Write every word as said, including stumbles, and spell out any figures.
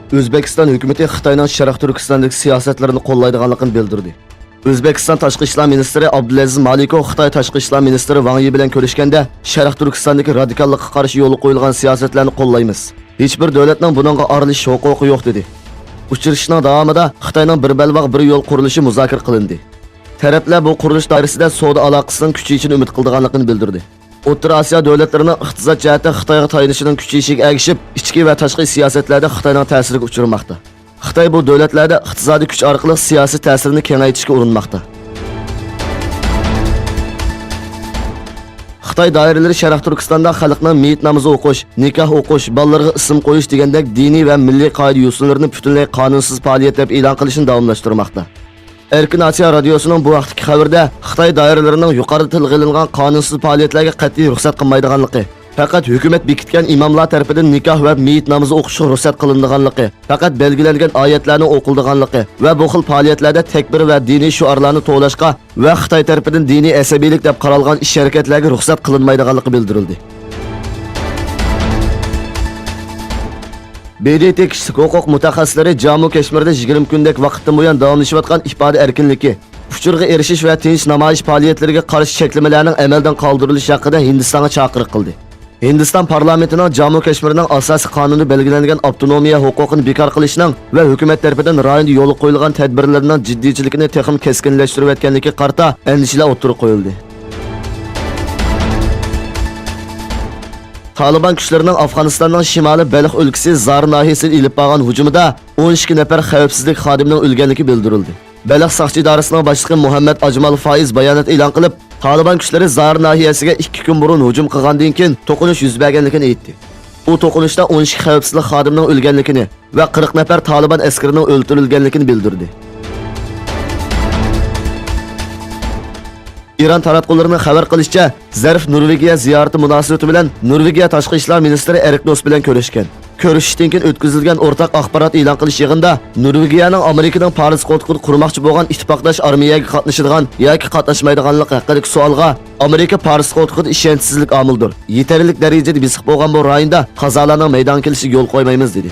ئۆزبېكىستان ھۆكۈمىتى خىتاينىڭ شەرق تۈركىستاندىكى سىياسەتلىرىنى قوللايدىغانلىقىنى بىلدۈردى. ئۆزبېكىستان تاشقى ئىشلار مىنىستىرى ئابدۇلئەزىز مالىكوۋ خىتاي تاشقى ئىشلار مىنىستىرى ۋاڭ يى بىلەن كۆرۈشكەندە، شەرق تۈركىستاندىكى رادىكاللىققا قارشى يولغا قويۇلغان سىياسەتلەرنى قوللايمىز. ھېچبىر دۆلەتنىڭ بۇنىڭغا ئارىلىشىش ھوقۇقى يوق، دېدى. ئۇچرىشىشنىڭ داۋامىدا خىتاينىڭ بىر بەلباغ، بىر يول قۇرۇلۇشى مۇزاكىرە قىلىندى. تەرەپلەر بۇ قۇرۇلۇش دائىرىسىدە سودا ئالاقىسىنىڭ كۈچىيىشىنى ئۈمىد قىلىدىغانلىقىنى بىلدۈردى. ئوتتۇرا ئاسىيا دۆلەتلىرىنىڭ ئىقتىساد جەھەتتە خىتايغا تايىنىشىنىڭ كۈچىيىشىگە ئەگىشىپ، ئىچكى ۋە تاشقى سىياسەتلەردە خىتاينىڭ تەسىرىگە ئۇچرىماقتا. خىتاي بۇ دۆلەتلەردە ئىقتىسادىي كۈچ ئارقىلىق سىياسىي تەسىرىنى كېڭەيتىشكە ئۇرۇنماقتا. خىتاي دائىرىلىرى شەرق تۈركىستاندا خەلقنىڭ مېيىت نامىزى ئوقۇش، نىكاھ ئوقۇش، بالىلىرىغا ئىسىم قويۇش دېگەندەك دىنىي ۋە مىللىي قائىدە-يوسۇنلىرىنى پۈتۈنلەي قانۇنسىز پائالىيەت دەپ ئېلان قىلىشنى داۋاملاشتۇرماقتا. ئەركىن ئاسىيا رادىيوسىنىڭ بۇ ھەقتىكى خەۋىرىدە خىتاي دائىرىلىرىنىڭ يۇقىرىدا تىلغا ئېلىنغان قانۇنسىز پائالىيەتلەرگە قەتئىي رۇخسەت قىلمايدىغانلىقى، پەقەت ھۆكۈمەت بېكىتكەن ئىماملار تەرىپىدىن نىكاھ ۋە مېيىت نامىزى ئوقۇشقا رۇخسەت قىلىنىدىغانلىقى، پەقەت بەلگىلەنگەن ئايەتلەرنىڭ ئوقۇلىدىغانلىقى ۋە بۇ خىل پائالىيەتلەردە تەكبىر ۋە دىنىي شوئارلارنى توۋلاشقا ۋە خىتاي تەرىپىدىن دىنىي ئەسەبىيلىك دەپ قارالغان ئىش-ھەرىكەتلەرگە رۇخسەت قىلىنمايدىغانلىقى بىلدۈرۈلدى. ب د ت كىشىلىك ھوقۇق مۇتەخەسسىسلىرى جامۇ كەشمىردە يىگىرمە كۈندەك ۋاقىتتىن بۇيان داۋاملىشىۋاتقان ئىپادە ئەركىنلىكى، ئۇچۇرغا ئېرىشىش ۋە تىنچ نامايىش پائالىيەتلىرىگە قارشى چەكلىمىلەرنىڭ ئەمەلدىن قالدۇرۇلۇشى ھەققىدە ھىندىستانغا چاقىرىق قىلدى. ھىندىستان پارلامېنتىنىڭ جامۇ كەشمىرنىڭ ئاساسىي قانۇنىدا بەلگىلەنگەن ئاپتونومىيە ھوقۇقىنى بىكار قىلىشنىڭ ۋە ھۆكۈمەت تەرىپىدىن رايوندا يولغا قويۇلغان تەدبىرلەرنىڭ جىددىيچىلىكىنى تېخىمۇ كەسكىنلەشتۈرۈۋەتكەنلىكىگە قارىتا ئەندىشىلەر ئوتتۇرىغا قويۇلدى. تالىبان كۈچلىرىنىڭ ئافغانىستاننىڭ شىمالىي بەلخ ئۆلكىسى زارى ناھىيەسىگە ئېلىپ بارغان ھۇجۇمىدا ئون ئىككى نەپەر خەۋپسىزلىك خادىمىنىڭ ئۆلگەنلىكى بىلدۈرۈلدى. بەلخ ساقچى ئىدارىسىنىڭ باشلىقى مۇھەممەد ئاجمال فايىز بايانات ئېلان قىلىپ، تالىبان كۈچلىرى زارى ناھىيەسىگە ئىككى كۈن بۇرۇن ھۇجۇم قىلغاندىن كېيىن توقۇنۇش يۈز بەرگەنلىكىنى ئېيتتى. ئۇ توقۇنۇشتا ئون ئىككى خەۋپسىزلىك خادىمىنىڭ ئۆلگەنلىكىنى ۋە قىرىق نەپەر تالىبان ئەسكىرىنىڭ ئۆلتۈرۈلگەنلىكىنى بىلدۈردى. ئىران تاراتقۇلىرىنىڭ خەۋەر قىلىشىچە، زەرىف نورۋېگىيە زىيارىتى مۇناسىۋىتى بىلەن نورۋېگىيە تاشقى ئىشلار مىنىستىرى ئېرىك دوس بىلەن كۆرۈشكەن. كۆرۈشۈشتىن كېيىن ئۆتكۈزۈلگەن ئورتاق ئاخبارات ئېلان قىلىش يىغىنىدا نورۋېگىيەنىڭ ئامېرىكىنىڭ پارس قولتۇقىدا قۇرماقچى بولغان ئىتتىپاقداش ئارمىيەگە قاتنىشىدىغان ياكى قاتناشمايدىغانلىقى ھەققىدىكى سوئالغا، ئامېرىكا پارس قولتۇقىدا ئىشەنچسىزلىك ئامىلدۇر، يېتەرلىك دەرىجىدە بېسىق بولغان بۇ رايوندا قازالارنىڭ مەيدانغا كېلىشىگە يول قويمايمىز، دېدى.